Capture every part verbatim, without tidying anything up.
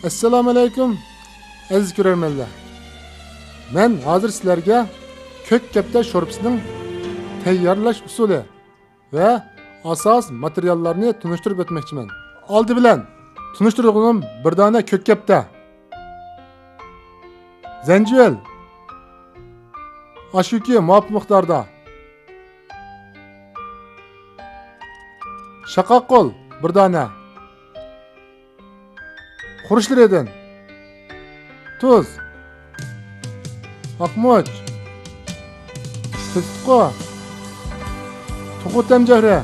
ئەسسالامۇئەلەيكۇم، ئەزىز كۆرەرمەنلەر. مەن ھازىر سىلەرگە كۆك كەپتەر شورپىسىنىڭ تەييارلاش ئۇسۇلى ۋە ئاساس ماتېرىياللارنى تونۇشتۇرۇپ ئۆتمەكچىمەن. ئالدى بىلەن تونۇشتۇرغىنىم بىر دانە كۆك كەپتەر، زەنجىۋىل، ئاشۇكى مۇۋاپىق مىقداردا، شاقاق قول بىر دانە، خۇرۇچلىرىدىن، تۇز، ئاقمۇچ، تۆتىتقۇ، توخۇ تەمجەھرى،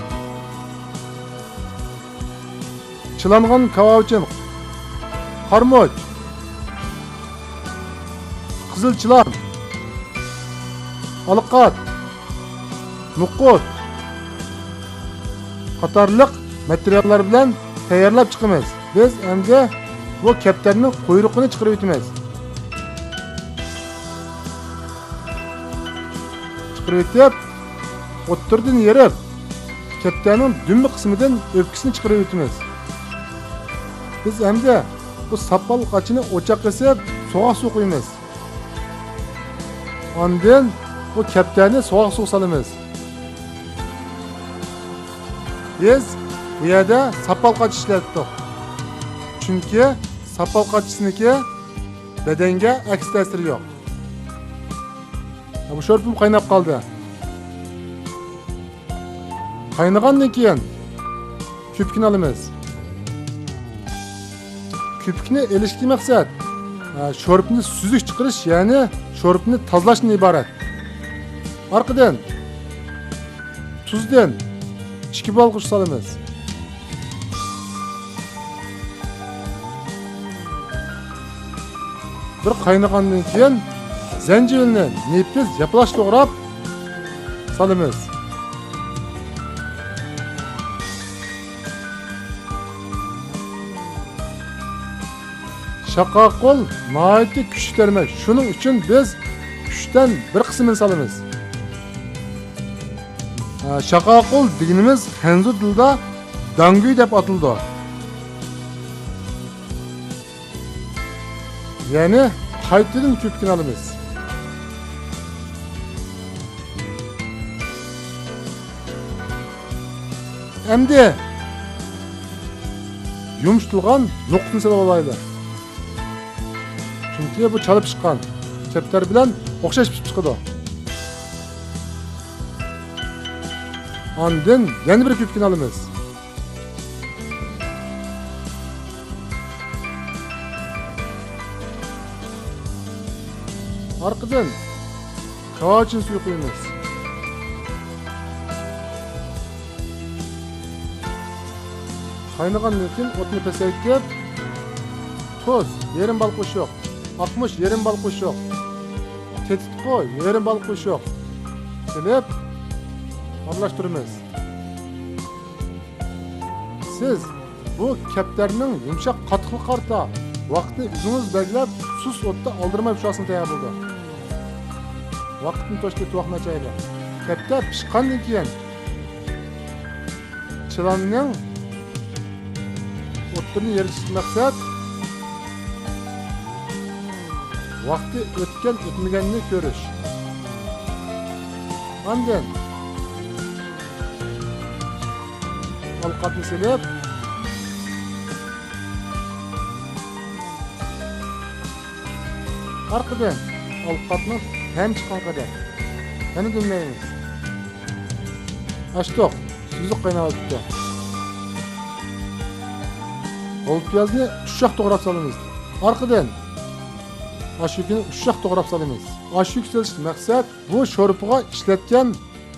چىلانغان كاۋاۋىچىن، قارىمۇچ، قىزىل چىلان، ئالىقات، نوقۇت قاتارلىق ماتېرىياللار بىلەن تەييارلاپ چىقىمىز. بىز ئەمدى بۇ كەپتەرنىڭ قۇيرۇقىنى چىقىرىۋېتىمىز. چىقىرىۋېتىپ، ئوتتۇرىدىن يېرىپ، كەپتەرنىڭ دۈمبە قىسمىدىن ئۆپكىسىنى چىقىرىۋېتىمىز. بىز ئەمدى بۇ ساپال قاچىنى ئوچاققا ئېسىپ، سوغۇق سۇ قۇيىمىز. ئاندىن بۇ كەپتەرنى سوغۇق سۇغا سالىمىز. بىز بۇ يەردە ساپال قاچا ئىشلەتتۇق. چۈنكى ساپال قاچىسىنىڭكى بەدەنگە ئەكس تەسىرى يوق. بۇ شورپىمۇ قايناپ قالدى. قاينىغاندىن كېيىن كۆپۈكنى ئالىمىز. كۆپۈكنى ئېلىشتىكى مەقسەت، ھە، شورپىنى سۈزۈك چىقىرىش، يەنى شورپىنى تازىلاشتىن ئىبارەت. ئارقىدىن تۇزدىن ئىككى بالقۇش سالىمىز. بىر قاينىغاندىن كېيىن زەنجىۋىلنى نېپىز ياپىلاش توغراپ سالىمىز. شاقاق قول ناھايىتى كۈچلۈك دەرمان. شۇنىڭ ئۈچۈن بىز ئۈچتىن بىر قىسمىنى سالىمىز. ھە، شاقاق قول دېگىنىمىز خەنزۇ تىلىدا داڭگۈي دەپ ئاتىلىدۇ. يەنى قايتىدىن كۆپۈكنى ئالىمىز. ئەمدى يۇمشىتىلغان نوقۇتنى سېلىپ ئالايلى. چۈنكى بۇ چالا پىشقان كەپتەر بىلەن ئوخشاش پىشىپ چىقىدۇ. ئاندىن يەنە بىر كۆپۈكنى ئالىمىز. ئارقىدىن كاۋاۋىچىن سۈيى قۇيىمىز. قاينىغاندىن كېيىن ئوتنى پەسەيتىپ، تۇز يېرىم بال قوشۇق، ئاقمۇچ يېرىم بال قوشۇق، تېتىتقۇ يېرىم بال قوشۇق سېلىپ ئارىلاشتۇرىمىز. سىز بۇ كەپتەرنىڭ يۇمشاق قاتتىقلىقىغا قارىتا ۋاقىتنى ئۆزىڭىز بەلگىلەپ، سۇس ئوتتا ئالدىرىماي پىشۇرسىڭىز تەييار بولىدۇ. ۋاقىتنى توشتى، ۋاقىتنى ئاچايلى. كەپتەر پىشقاندىن كېيىن چىلاننىڭ ئوتتۇرىنى يېرىش مەقسەت ۋاقتى ئۆتكەن ئۆتمىگەننى كۆرۈش. ئاندىن ئالقاتنى سېلىپ، ئارقىدىن ئالقاتنىڭ تەمى چىققان قەدەر يەنە دۈملەيمىز. ئاچتۇق، سۈزۈك قايناۋاتىدۇ. غول پىيازنى ئۇششاق توغراپ سالىمىز. ئارقىدىن ئاشۇكىنى ئۇششاق توغراپ سالىمىز. ئاشۇكا سېلىش مەقسەت بۇ شورپىغا ئىشلەتكەن،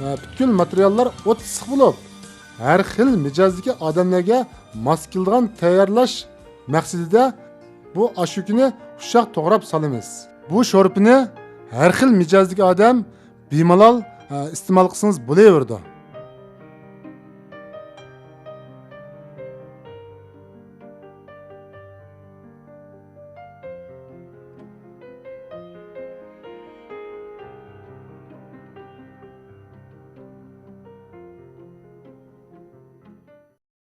ئە، پۈتكۈل ماتېرىياللار ئوتتا ئىسسىق بولۇپ، ھەر خىل مىجەزدىكى ئادەملەرگە ماس كېلىدىغان تەييارلاش مەقسىتىدە بۇ ئاشۇكىنى ئۇششاق توغراپ سالىمىز. بۇ شورپىنى ھەر خىل مىجەزدىكى ئادەم بىمالال، ئە، ئىستېمال قىلسىڭىز بولۇۋېرىدۇ.